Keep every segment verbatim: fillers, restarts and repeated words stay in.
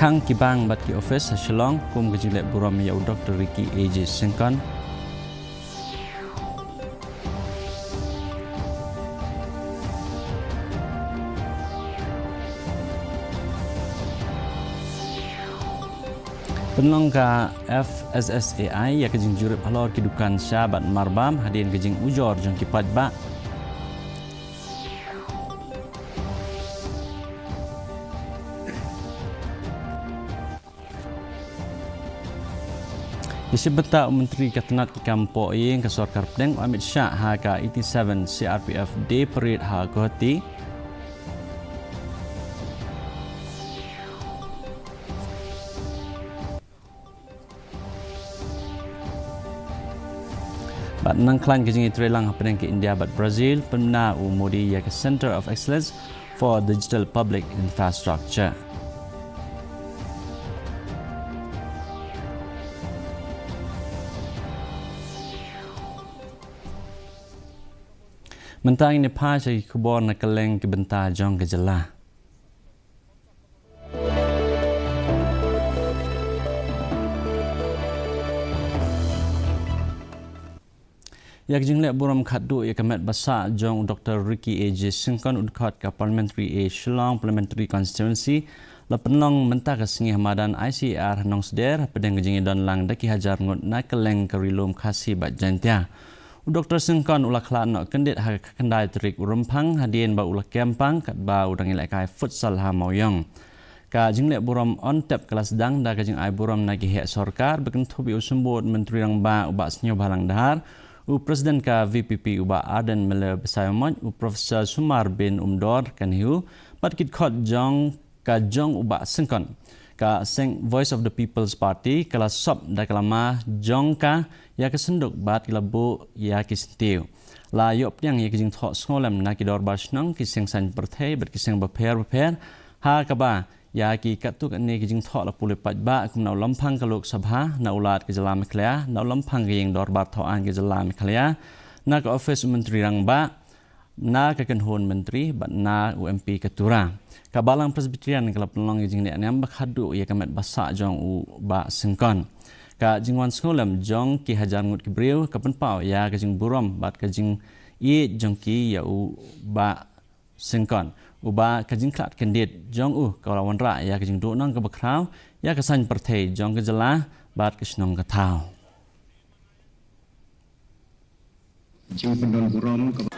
Khang ki bank bad ki office ha Shillong kum ka jingleh burom ïa u Doktor Ricky A J Syngkon. Pynlong ka F S S A I ïa ka jingjurip halor ki dukan sha bad marbam hadien ka jingujor jong ki paidbah. Ïa shi bynta u Myntri ka tnat ki kam poh ïing ka sorkar pdeng u Amit Shah ha ka eighty-seven C R P F Day Parade ha Guwahati. Bad nangkhlaiñ ka jingïatreilang hapdeng ka India bad Brazil, pynbna u Modi ïa ka Centre of Excellence for Digital Public Infrastructure. Mynta ngin ïa phai sha ki khubor na kylleng ki bynta jong ka jylla. Ïa ka jingleh burom khatduh ïa ka met ba sah jong u Doktor Ricky A J Syngkon, u dkhot ka Parliamentary A Shillong Parliamentary Constituency, la pynlong mynta ka sngi ha madan I C A R ha Nongsder, hapdeng ka jingïadon lang da ki hajar ngut na kylleng ka Ri Lum Khasi bad Jaintia. U Doktor Syngkon u la khlad noh kyndit ha ka khyndai tarik u Rymphang hadien ba u la kem pang katba u dang ïalehkai futsal ha Mawïong. Ka jingleh burom on tep ka la sdang da ka jingai burom na ki heh sorkar, ba kynthup ïa u Symbud Myntri Rangbah u Bah Sniawbhalang Dhar, u President ka V P P u Bah Ardent Miller Basaiawmoit, u Professor Sumar bin Umdor ka NEHU, bad ki dkhot jong ka jong u Bah Syngkon. Ka seng Voice of the People's Party ka la sop da ka lama jong ka ïa ka synduk bad ka la buh ïa ki syntiew. La ïoh pdiang ïa ki jingthoh sngewlem na ki dorbar shnong, ki seng saiñ pyrthei bad ki seng bapher bapher, ha kaba ïa ki katto katne ki jingthoh la pule paidbah kum na u lampang ka Lok Sabha, na u Lat ka jylla Meghalaya, na u lampang ka ïing dorbar thaw aiñ ka jylla Meghalaya, na ka office u Myntri Rangbah, na ka kynhun myntri bad na u M P ka Tura. Ka Balang Presbyterian ka la pynlong ïa ka jingleh niam ba khatduh ïa ka met ba sah jong u Bah Syngkon. Ka jingwan sngewlem jong ki hajar ngut ki briew ka pynpaw ïa ka jingburom bad ka jingïeit jong ki ïa u Bah Syngkon, uba ka jingkhlad kyndit jong u ka la wanrah ïa ka jingduhnong kaba khraw ïa ka saiñ pyrthei jong ka jylla bad ka shnong ka thaw. Jingpyndon burom kaba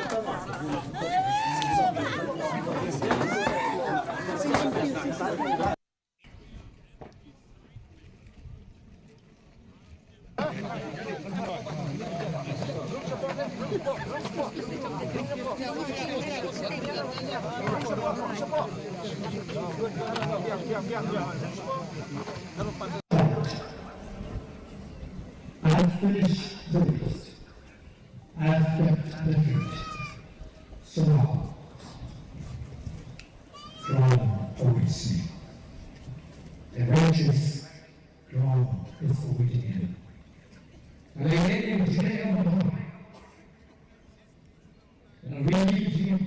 Unfinished business. I've kept the faith. So now, draw on, O my soul. The righteous draw on, is awaiting him. And I get you to take him on high. And I really do.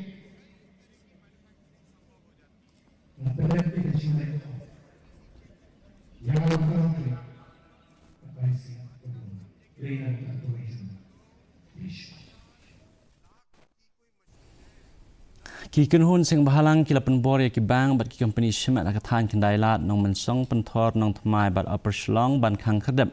Ki kynhun seng bhalang ki la pynbor ïa ki bank bad ki kompani shimet ha ka thaiñ Khyndai Lad, Nongmynsong, Pynthor, Nongthymmai bad Upper Shillong ban khang khyrdep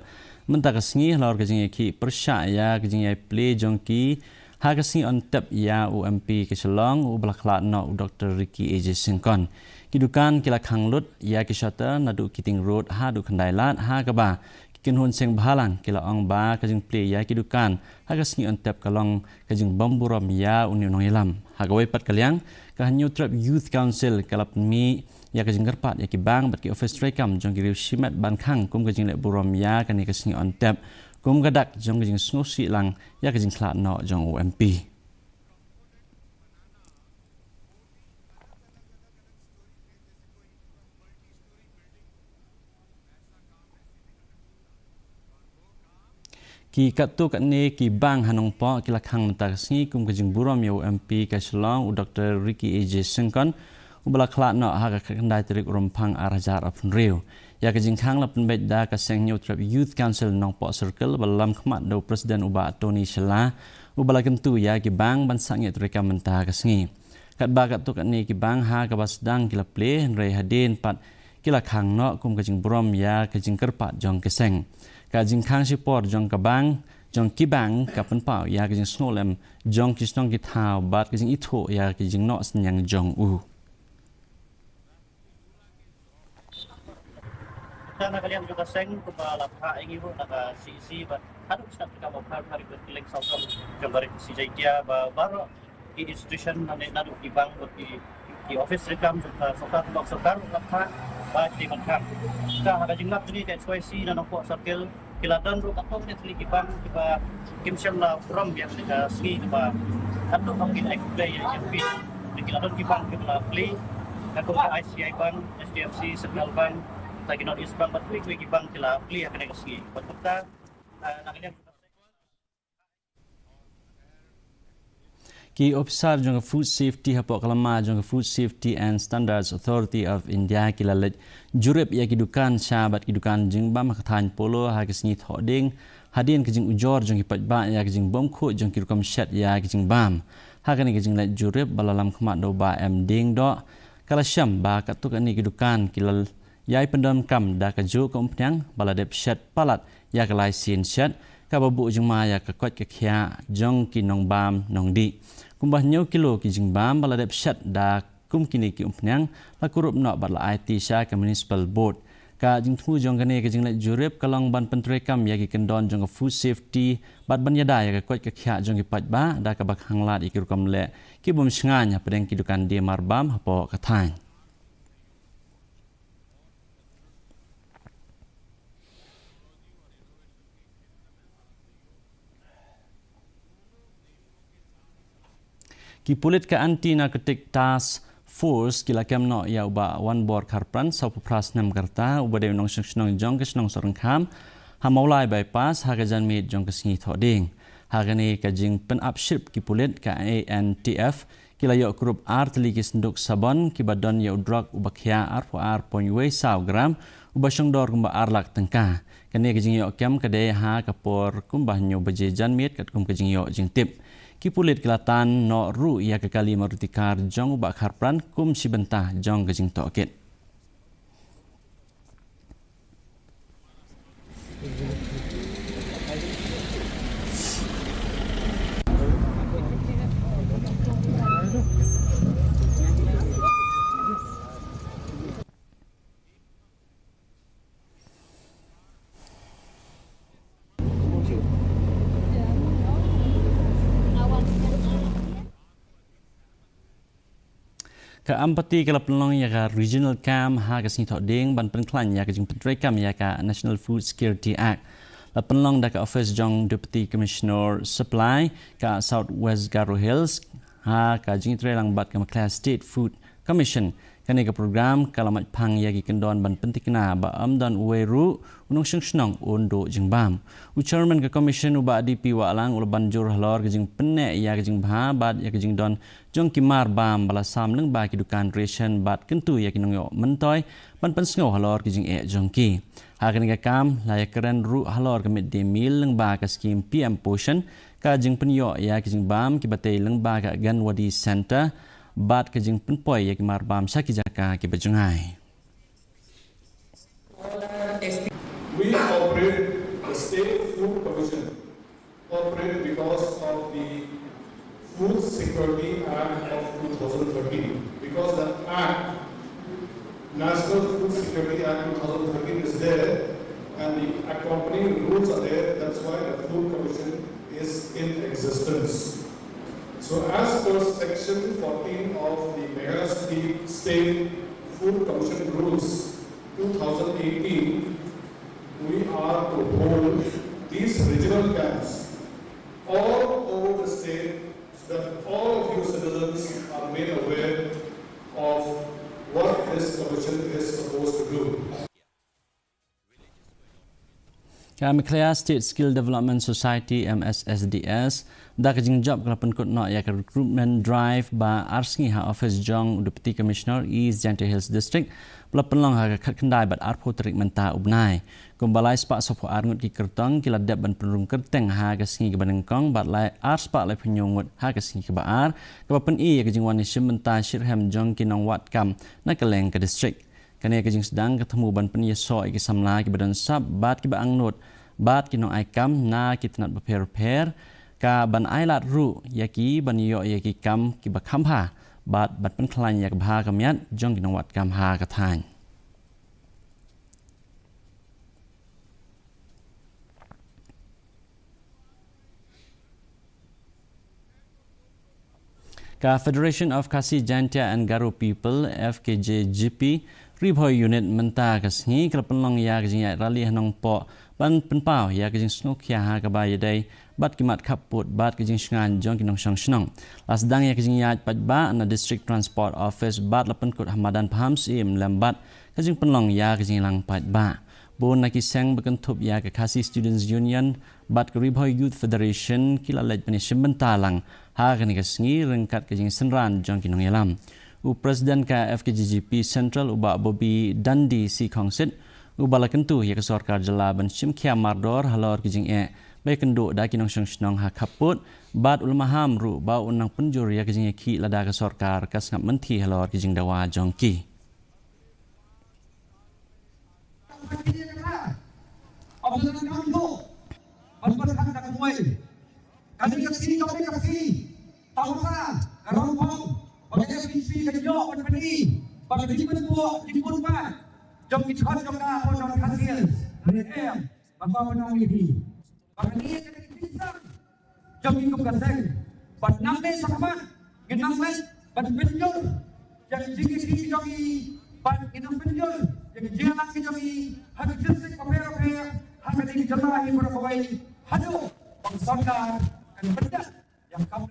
mynta ka sngi halor ka jingïakhih pyrshah ïa ka jingïai plie jong ki ha ka sngi on tep ïa u M P ka Shillong uba la khlad noh, u Doktor Ricky A J Syngkon. Ki dukan ki la khang lut ïa ki shutter naduh Keating Road haduh Khyndai Lad, ha kaba ki kynhun seng bhalang ki la ong ba ka jingplie ïa ki dukan ha ka sngi on tep ka long ka jingbym burom ïa une u nongïalam. Ha kawei pat ka liang, ka Hynñiewtrep Youth Council ka la pynmih ïa ka jingkyrpad ïa ki bank bad ki office treikam jong ki riew shimet ban khang kum ka jingleh burom ïa kane ka sngi on tep, kum ka dak jong ka jingsngewsih lang ïa ka jingkhlad noh jong u M P. Ki katto katne ki bank ha Nongpoh ki la khang mynta ka sngi kum ka jingburom ïa u M P ka Shillong, u Doktor Ricky A J Syngkon, uba la khlad noh ha ka khyndai tarik u Rymphang ar hajar arphew hynriew. Ïa ka jingkhang la pynbeit da ka seng Hynñiewtrep Youth Council Nongpoh Circle, ba la lam khmat da u President u Bah Tony Shylla, uba la kyntu ïa ki bang ban sangeh treikam mynta ka sngi. Katba katto katne ki bang ha kaba sdang ki la plie, hynrei hadien pat ki la khang noh kum ka jingburom ïa ka jingkyrpad jong ka seng. Ka jingkhang shipor jong ka bang, jong ki bang ka pynpaw ïa ka jingsngewlem jong ki shnong ki thaw bad ka jingithuh ïa ka jingnoh synñiang jong u. Ka na ka liang jong ka seng kumba la phah ïa ngi ruh na ka C E C bad haduh shnong ka ba phah ka ri kylleng sawdong jong ka ri C J T A ba baroh ki institution na ne naduh ki bang bad ki ki office treikam jong ka sorkar, bad sorkar la phah ba ki man khang. Ka ha ka jinglap jong ngi ka H Y C na Nongpoh Circle, ki la don ruh katto katne tylli ki bang kiba kim shym la burom ïa kane ka sngi kaba katto katne ki la plie ïa ka plie. Ki la don ki bang kiba la plie, katkum ka I C I Bank, H D F C, Central Bank, ta ki North East Bank bad kiwei kiwei ki bang ki la plie ïa kane ka sngi. Bad kumta, ah, na ka liang Ki ophisar jong ka Food Safety hapoh ka lama jong ka Food Safety and Standards Authority of India ki la leit jurip ïa ki dukan sha bad ki dukan jingbam ha ka thaiñ Polo ha ka sngi Thohdieng, hadien ka jingujor jong ki paidbah ïa ka jingbymkhuid jong ki rukom shet ïa ka jingbam. Ha kane ka jingleit jurip ba la lam khmat da u Bah M Diengdoh, ka la shem ba katto katne ki dukan ki la ïai pyndonkam da kajuh ka umphniang ba la dep shet palat ïa ka laisin shet, kaba buh jingma ïa ka koit ka khiah jong ki nongbam nongdih. Kumba hynñiew kilo ki jingbam ba la dep shet da kum kine ki umphniang la kurup noh bad la aiti sha ka Municipal Board. Ka jingthmu jong kane ka jingleit jurip ka long ban pyntreikam ïa ki kyndon jong ka Food Safety bad ban ïada ïa ka koit ka khiah jong ki paidbah da kaba khanglad ïa ki rukom leh ki bym shngaiñ hapdeng ki dukan die marbam hapoh ka thaiñ. Ki pulit ka Anti Narcotic Task Force ki la kem noh ïa u Bah Wanbor Kharpran, sawphew phra snem ka rta, uba dei u nongshong shnong jong ka shnong Sohryngkham ha Mawlai Bypass ha ka janmiet jong ka sngi Thohdieng. Ha kane ka jingpynap shrip ki pulit ka A N T F ki la ïoh kurup ar tylli ki synduk sabon kiba don ïa u drok uba khia arphew ar point wei saw gram, uba shongdor kumba ar lak tyngka. Kane ka jingïoh kem ka dei ha ka por kumba hynñiew baje janmiet katkum ka jingïoh jingtip. Ki pulit ki la tan noh ruh ïa ka kali Maruti car jong u Bah Kharpran kum shi bynta jong ka jingtohkit. Ka Ampati ka la pynlong ïa ka Regional Camp ha ka sngi Thohdieng ban pynkhlaiñ ïa ka jingpyntreikam ïa ka National Food Security Act. La pynlong da ka office jong Deputy Commissioner Supply ka South West Garo Hills ha ka jingïatreilang bad ka Meghalaya State Food Commission. Kane ka program ka la mait phang ïa ki kyndon ban pyntikna ba ym don uwei ruh u nongshong shnong un duh jingbam. U Chairman ka Commission u Bah D P Wahlang u la ban jur halor ka jingpynneh ïa ka jingbha bad ïa ka jingdon jong ki marbam ba la sam lyngba ki dukan ration bad kyntu ïa ki nongïoh myntoi ban pynsngew halor ki jingeh jong ki. Ha kane ka kam la ïakren ruh halor ka midday meal lyngba ka skim P M Poshan, ka jingpynïoh ïa ki jingbam kiba tei lyngba ka Anganwadi Centre bad ka jingpynpoi ïa ki marbam sha ki jaka kiba jngai. We operate the State Food Commission operate because of the Food Security Act of two thousand thirteen. Because the Act, National Food Security Act two thousand thirteen is there and the accompanying rules are there, that's why the Food Commission is in existence. So as per section fourteen of the Meghalaya State, State Food Commission Rules two thousand eighteen, we are to hold these regional camps all over the state so that all of you citizens are made aware of what this commission is supposed to do. Ka Meghalaya State Skill Development Society, M S S D S, da ka jingjop ka la pynkut noh ïa ka recruitment drive ba ar sngi ha office jong u Deputy Commissioner East Jaintia Hills District, ba la pynlong ha ka khatkhyndai bad arphew tarik mynta u bnai. Kumba lai spah sawphew ar ngut ki kyrtong ki la dep ban pynrung kyrteng ha ka sngi kaba nyngkong bad lai ar spah laiphew hynñiew ngut ha ka sngi kaba ar, kaba pyni ïa ka jingwan ïashim bynta shitrhem jong ki nongwad kam na kylleng ka district. Kane ka jingsdang ka thmu ban pynïasoh ïa ki samla kiba don sap bad kiba angnud bad ki nongai kam na ki tnat bapher bapher, ka ban ai lad ruh ïa ki ban ïoh ïa ki kam kiba kham bha bad ban pynkhlaiñ ïa ka bha ka miat jong ki nongwad kam ha ka thaiñ. Ka Federation of Khasi Jaintia and Garo People, F K J G P, Ri Bhoi Unit mynta ka sngi ka la pynlong ïa ka jingïaid rally ha Nongpoh ban pynpaw ïa ka jingsngewkhia ha kaba ïadei bad ki mat khappud bad ka jingshngaiñ jong ki nongshong shnong. La sdang ïa ka jingïaid paidbah na District Transport Office bad la pynkut ha madan Pahamsyiem lem bad ka jingpynlong ïa ka jingïalang paidbah. Bun na ki seng ba kynthup ïa ka Khasi Students Union bad ka Ri Bhoi Youth Federation ki la leit ban ïashim bynta lang ha kane ka sngi ryngkat ka jingsynran jong ki nongïalam. U President ka F K J G P Central, u Bah Bobby Dundee C Khongsit, uba la kyntu ïa ka sorkar jylla ban shim khia mardor halor ki jingeh ba ïakynduh da ki nongshong shnong ha khappud, bad u la maham ruh ba un nang pynjur ïa ka jingïakhih lada ka sorkar ka sngap mynthi halor ki jingdawa jong ki. Jong ngi kum ka seng, bad nangne shakhmat ngin nang leit ban pynjur ïa ka jingïakhih jong ngi, bad ngin nang pynjur ïa ka jingïalang ka jong ngi ha ki district bapher bapher, ha kane ka jylla hi baroh kawei, haduh ba ka sorkar kan pyndep ïa ka kam.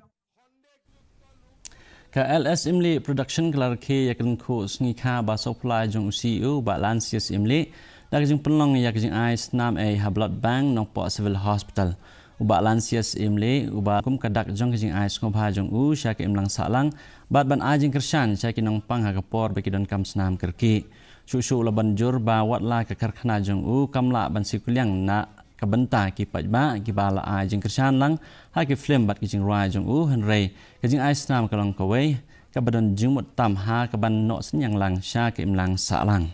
Ka L S Imli Production ka la rakhe ïa ka lyngkhuh sngi kha ba sawphew lai jong u C E O Bah Lancius Imli, da ka jingpynlong ïa ka jingai snam ei ha Blood Bank Nongpoh Civil Hospital. U Bah Lancius Imli, uba kum ka dak jong ka jingai sngewbha jong u sha ka imlang sahlang bad ban ai jingkyrshan sha ki nongpang ha ka por ba ki donkam snam kyrkieh. Shuh shuh u la ban jur ba wat la ka karkhana jong u kam lah ban siew kylliang na ka bynta ki paidbah kiba la ai jingkyrshan lang ha ki film bad ki jingrwai jong u, hynrei ka jingai snam ka long kawei kaba don jingmut tam ha ka ban noh synñiang lang sha ka imlang sahlang.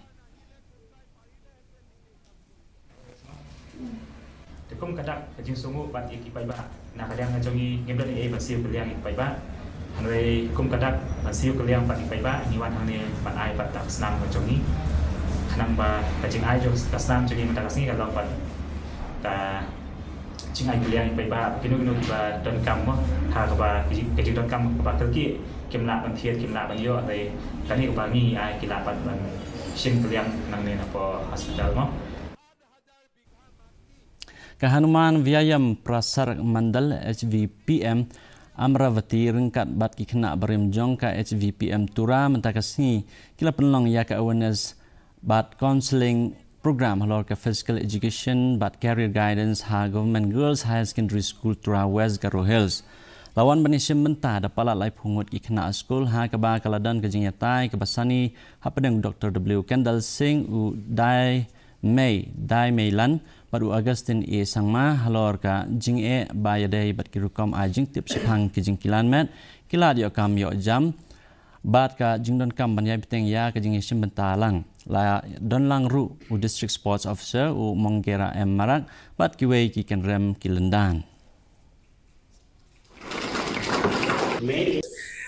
Te kum ka dak ka jingsngewnguh bad ïa ki paidbah, na ka liang ka jong ngi ngim don ei ei ban siew kylliang ïa ki paidbah. Hynrei kum ka dak ban siew kylliang bad ki paidbah, ngi wan hangne ban ai bad ka snam ka jong ngi. Khnang ba ka jingai jong ka snam jong ngi mynta ka sngi ka long bad ka jingai kylliang ïa ki paidbah, kino kino kiba donkam mo, ha kaba ka jing, ka jingdonkam kaba kyrkieh kim lah ban thied, kim lah ban ïoh, hynrei kane kaba ngi ai ki lah bad ban shim kylliang nangne napoh hospital mo. Ka Hanuman Vyayam Prasar Mandal H V P M Amravati ryngkat bad ki khynnah barim jong ka H V P M Tura mynta ka sngi ki la pynlong ïa ka awareness bad counselling program halor ka physical education bad career guidance ha Government Girls Higher Secondary School Tura, West Garo Hills. La wan ban ïashim bynta da palat laiphew ngut ki khynnah skul ha kaba ka la don ka jingïatai kaba sani hapdeng u Doctor W Kendall Singh, u Dai Mei, Dai Mei Lan bad u Augustine A Sangma halor ka jingeh ba ïadei bad ki rukom ai jingtip shaphang ki jingkilan met, ki lad ïoh kam ïoh jam bad ka jingdonkam ban ïai bteng ïa ka jingïashim bynta lang. La don lang ruh u District Sports Officer, u Mongera M Marak, bad kiwei ki kynrem ki lyndan.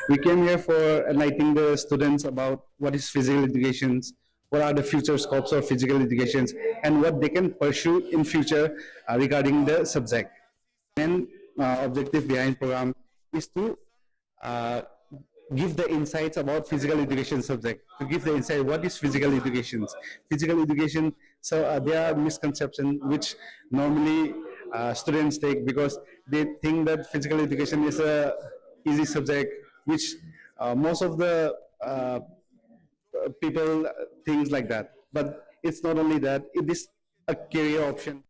We came here for enlightening the students about what is physical education, what are the future scopes of physical education, and what they can pursue in future, uh, regarding the subject. Main, uh, objective behind program is to, uh, give the insights about physical education subject, to give the insight what is physical education. Physical education, so, uh, there are misconceptions which normally, uh, students take because they think that physical education is a easy subject, which, uh, most of the, uh, people, uh, things like that. But it's not only that, it is a career option.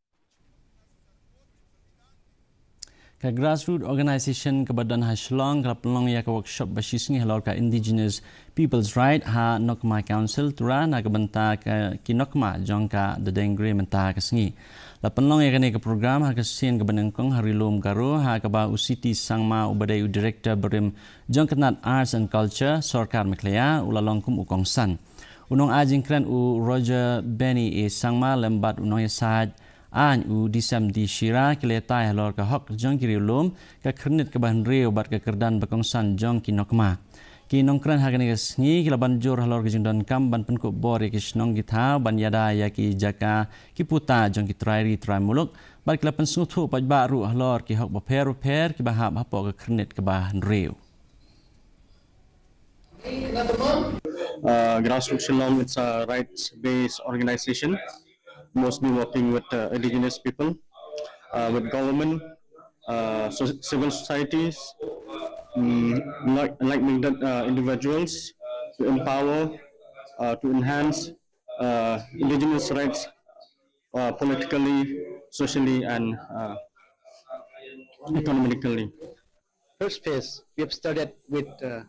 Ka grassroots organization kaba don ha Shillong ka la pynlong ïa ka workshop ba shisngi halor ka Indigenous People's Right ha Nokma Council Tura na ka bynta ka ki nokma jong ka Dodengri mynta ka sngi. La pynlong ïa kane ka program ha ka sien kaba nyngkong ha Ri Lum Garo ha kaba u C T Sangma uba dei u director barim jong ka tnat Arts and Culture Sorkar Meghalaya u la long kum u kongsan. U nongai jingkren u Roger Benny A Sangma lem bad u nongïasaid aiñ u Disem D Shira ki la ïatai halor ka hok jong ki riewlum, ka khyrnit kaba hynriew bad ka kyrdan ba kongsan jong ki nokma. Ki nongkren ha kane ka sngi ki la ban jur halor ka jingdonkam ban pynkup bor ïa ki shnong ki thaw ban ïada ïa ki jaka ki puta jong ki trai ri trai muluk bad ki la pynsngewthuh paidbah ruh halor ki hok bapher bapher kiba hap hapoh ka khyrnit kaba hynriew. Uh, Grassroots Shillong, it's a rights-based organization, mostly working with uh, indigenous people, uh, with government, uh, so civil societies, um, like, like-minded uh, individuals to empower, uh, to enhance uh, indigenous rights uh, politically, socially, and uh, economically. First phase, we have started with uh,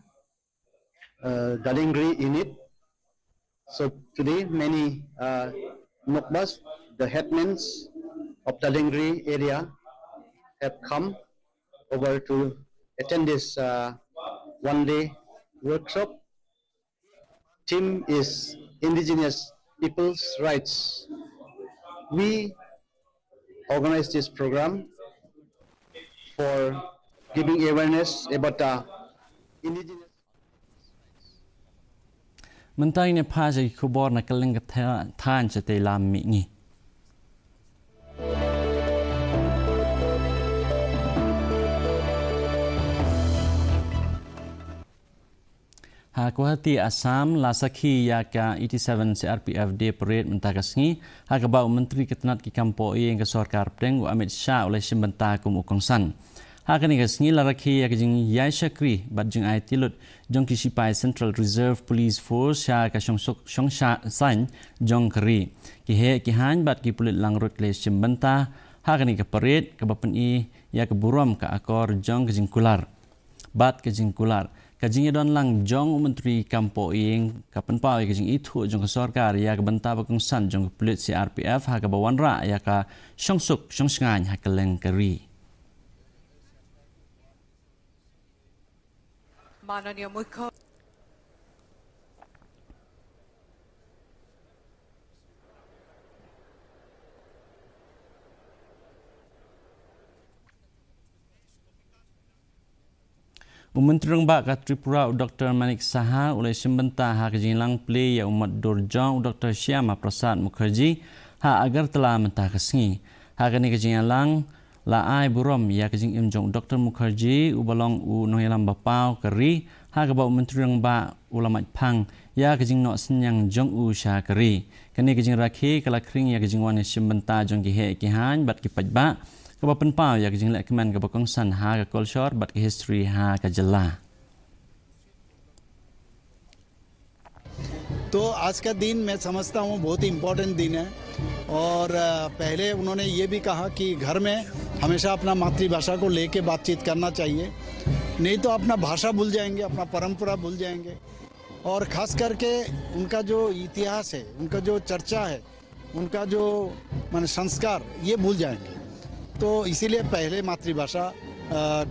uh, Dadengri unit. So today, many uh, Nokbas, the headmans of Dadengri area, have come over to attend this uh, one-day workshop. Theme is Indigenous Peoples' Rights. We organize this program for giving awareness about the indigenous. Mynta ngin ïa phai sha ki khubor na kylleng ka tha-, thaiñ shatei lam mihngi. Ha Guwahati, Assam, la sakhi ïa ka eighty-seven C R P F Day Parade mynta ka sngi, ha kaba u Myntri ka tnat ki kam poh ïing ka Sorkar Pdeng u Amit Shah u la shim bynta kum u kongsan. Ha kane ka sngi la rakhe ïa ka jingïaishakri bad jingai tylli jong ki shipai Central Reserve Police Force sha ka shongsuk shongsaiñ jong ka ri. Ki heh ki haiñ bad ki pulit langbrot ki la shim bynta ha kane ka parade kaba pyni ïa ka burom ka akor jong ka jingkular. Bad ka jingkular. Ka jingïadon lang jong u Myntri kam poh ïing ka pynpaw ïa ka jingithuh jong ka sorkar ïa ka bynta ba kongsan jong ka pulit C R P F ha kaba wanrah ïa ka shongsuk shongshngaiñ ha kylleng ka ri. माननीय मुख्य U Myntri Rangbah ka Tripura, u Doctor Manik Saha, u la shim bynta ha ka jingïalang plie ïa u mat dur jong u Doctor Shyama Prasad Mukherjee ha Agartala mynta ka sngi. Ha kane ka jingïalang la ai burom ïa ka jingim jong u Doctor Mukherjee, uba long u nongïalam ba paw ka ri, ha kaba u Myntri Rangbah u la mait phang ïa ka jingnoh synñiang jong u sha ka ri. Kane ka jingrakhe ka la khring ïa ka jingwan ïashim bynta jong ki heh ki haiñ bad ki paidbah, kaba pynpaw ïa ka jinglehkmen kaba kongsan ha ka kolshor bad ka history ha ka jylla. तो आज का दिन मैं समझता हूँ बहुत ही इम्पोर्टेंट दिन है। और अ, पहले उन्होंने ये भी कहा कि घर में हमेशा अपना मातृभाषा को लेके बातचीत करना चाहिए, नहीं तो अपना भाषा भूल जाएंगे, अपना परंपरा भूल जाएंगे। और खास करके उनका जो इतिहास है, उनका जो चर्चा है, उनका जो माने संस्कार, ये भूल जाएंगे। तो इसीलिए पहले मातृभाषा अ,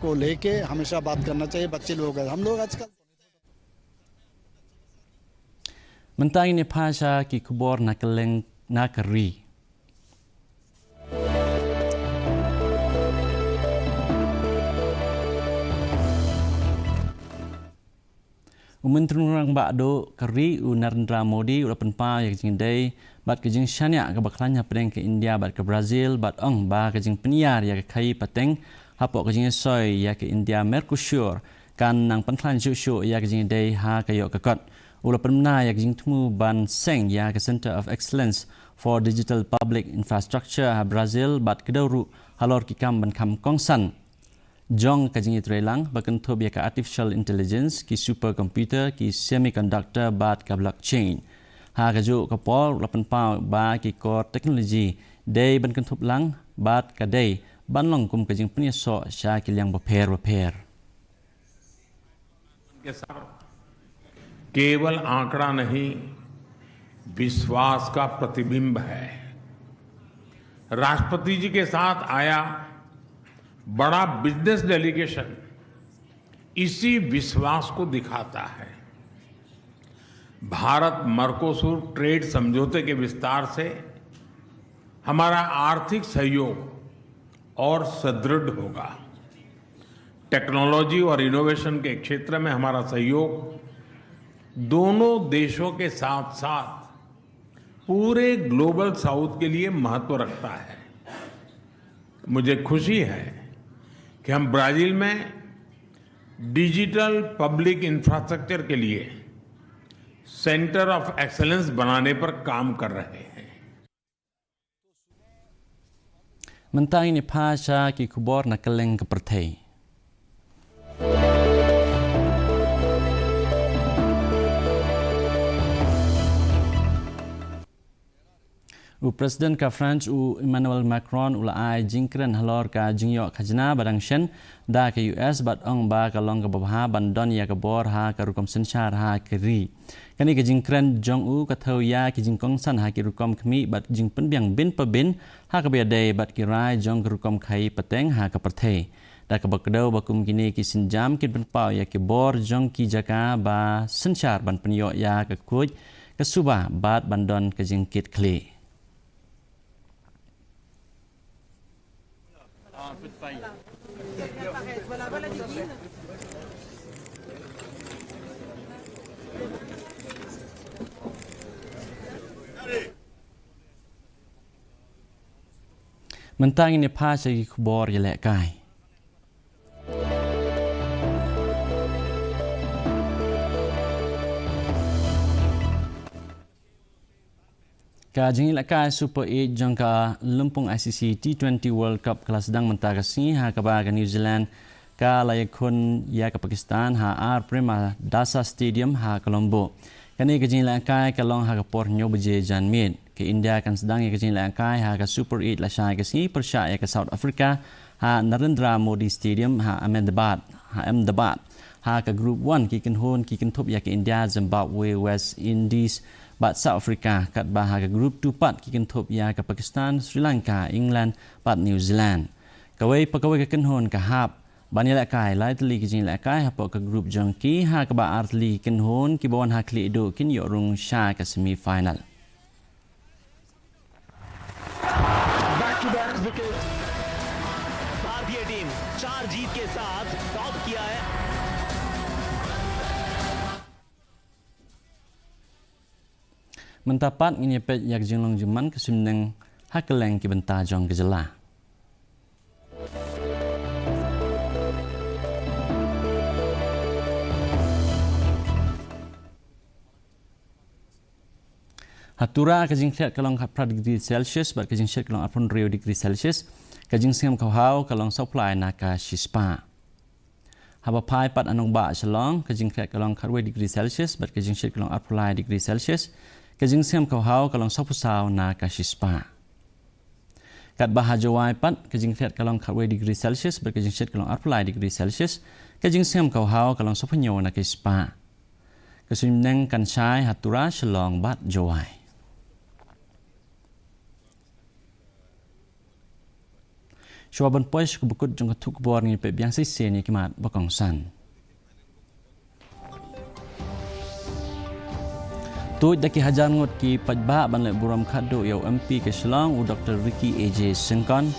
को लेके हमेशा बात करना चाहिए। बच्चे लोग, हम लोग आजकल Mynta ngin ïa phai sha ki khubor na kylleng na ka ri. U Myntri Rangbah Duh ka ri u Narendra Modi u la pynpaw ïa ka jingïadei bad ka jingshaniah kaba khlaiñ hapdeng ka India bad ka Brazil bad ong ba ka jingpynïar ïa ka khaii pateng hapoh ka jingïasoi ïa ka India Mercosur kan nang pynkhlaiñ shuh shuh ïa ka jingïadei ha ka ïoh ka kot. U la pynbna ïa ka jingthmu ban seng ïa ka Centre of Excellence for Digital Public Infrastructure ha Brazil bad kdew ruh halor ki kam ban kham kongsan jong ka jingïatreilang ba kynthup ïa ka artificial intelligence, ki supercomputer, ki semiconductor bad ka blockchain. Ha kajuh ka por u la pynpaw ba ki kor technology dei ban kynthup lang bad ka dei ban long kum ka jingpynïasoh sha ki liang bapher bapher. के साथ केवल आंकड़ा नहीं, विश्वास का प्रतिबिंब है। राष्ट्रपति जी के साथ आया बड़ा बिजनेस डेलीगेशन इसी विश्वास को दिखाता है। भारत मर्कोसुर ट्रेड समझौते के विस्तार से हमारा आर्थिक सहयोग और सुदृढ़ होगा। टेक्नोलॉजी और इनोवेशन के क्षेत्र में हमारा सहयोग दोनों देशों के साथ साथ पूरे ग्लोबल साउथ के लिए महत्व रखता है। मुझे खुशी है कि हम ब्राजील में डिजिटल पब्लिक इंफ्रास्ट्रक्चर के लिए सेंटर ऑफ एक्सीलेंस बनाने पर काम कर रहे हैं। Mynta ngin ïa phai sha ki khubor na kylleng ka pyrthei. U President ka France u Emmanuel Macron u la ai jingkren halor ka jingïoh khajna ba dang shen da ka U S bad ong ba ka long kaba bha ban don ïa ka bor ha ka rukom synshar ha ka ri. Kane ka jingkren jong u ka thew ïa ki jingkongsan ha ki rukom khmih bad jingpynbiang bin pa bin ha kaba ïadei bad ki rai jong ka rukom khaïi pateng ha ka pyrthei. Da kaba kdew ba kum kine ki sienjam kin pynpaw ïa ki bor jong ki jaka ba synshar ban pynïoh ïa ka khuid ka suba bad ban don ka jingkit khlieh. Mynta ngin ïa phai sha ki khubor ïalehkai. Ka jingïalehkai Super eight jong ka lympung I C C T twenty World Cup ka la sdang mynta ka sngi ha kaba ka New Zealand ka la ïakhun ïa ka Pakistan ha ar Premadasa Stadium ha Colombo. Kane ka jingïalehkai ka long ha ka por hynñiew baje janmiet. Ka India kan sdang ïa ka jingïalehkai ha ka Super eight lashai ka sngi pyrshah ïa ka South Africa ha Narendra Modi Stadium ha Ahmedabad, ha Ahmedabad. Ha ka Group one ki kynhun ki kynthup ïa ka India, Zimbabwe, West Indies bad South Africa, katba ha ka Group two pat ki kynthup ïa ka Pakistan, Sri Lanka, England bad New Zealand. Kawei pa kawei ka kynhun ka hap ban ïalehkai lai tylli ki jingïalehkai hapoh ka group jong ki, ha kaba ar tylli ki kynhun kiba wan ha khlieh duh kin ïoh rung sha ka semi final. Back to back wicket। भारतीय टीम चार जीत के साथ टॉप किया है। Mynta pat ngin ïa peit ïa ka jinglong jingman ka suiñbneng ha kylleng ki bynta jong ka jylla. Ha Tura ka jingkhriat ka long khatphra degree Celsius bad ka jingshit ka long arphew hynriew degree Celsius. Ka jingsngem khawhaw ka long sawphew lai na ka shispah. Haba phai pat ha nongbah Shillong, ka jingkhriat ka long khatwei degree Celsius bad ka jingshit ka long arphew lai degree Celsius. Ka jingsngem khawhaw ka long sawphew saw na ka shispah. Katba ha Jowai pat, ka jingkhriat ka long khatwei degree Celsius bad ka jingshit ka long arphew lai degree Celsius. Ka jingsngem khawhaw ka long sawphew hynñiew na ka shispah. Ka suiñbneng kan shai ha Tura, Shillong bad Jowai. Shuwa ban poi sha kaba kut jong ka thup khubor, ngin peit biang shisien ïa ki mat ba kongsan. Tuid da ki hajar ngut ki paidbah ban leh burom khadduh ïa u M P ka Shillong, u Doctor Ricky A J Syngkon.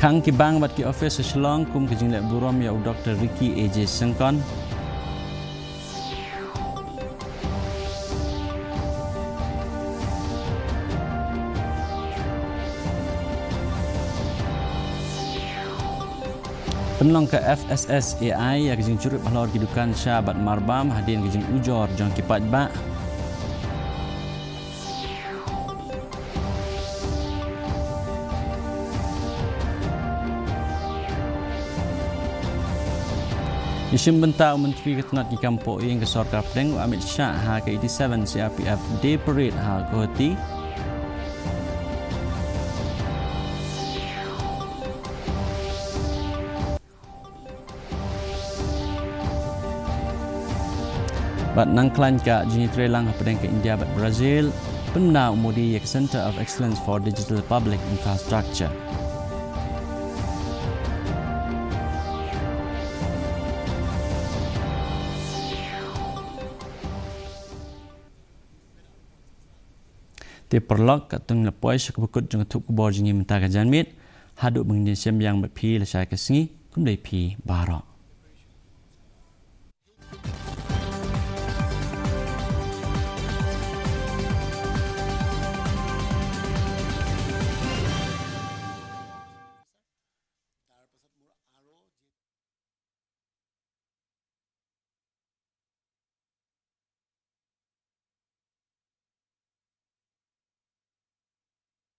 Khang ki bank bad ki office ha Shillong kum ka jingleh burom ïa u Doctor Ricky A J Syngkon. Pynlong ka F S S A I ïa ka jingjurip halor ki dukan sha bad marbam hadien ka jingujor jong ki paidbah. Shim bynta u Myntri ka tnat ki kam poh ïing ka sorkar pdeng u Amit Shah ha ka eighty-seven C R P F Day Parade ha Guwahati. Bad nangkhlain ka jingïatreilang hapdeng ka India bad Brazil, pynbna u Modi ïa ka Centre of Excellence for Digital Public Infrastructure. Te paralok, katto ngi la poi sha kaba kut jong ka thup khubor jong ngi mynta ka janmiet. Haduh ban ïashem biang bad phi lashai ka sngi, khublei phi baroh.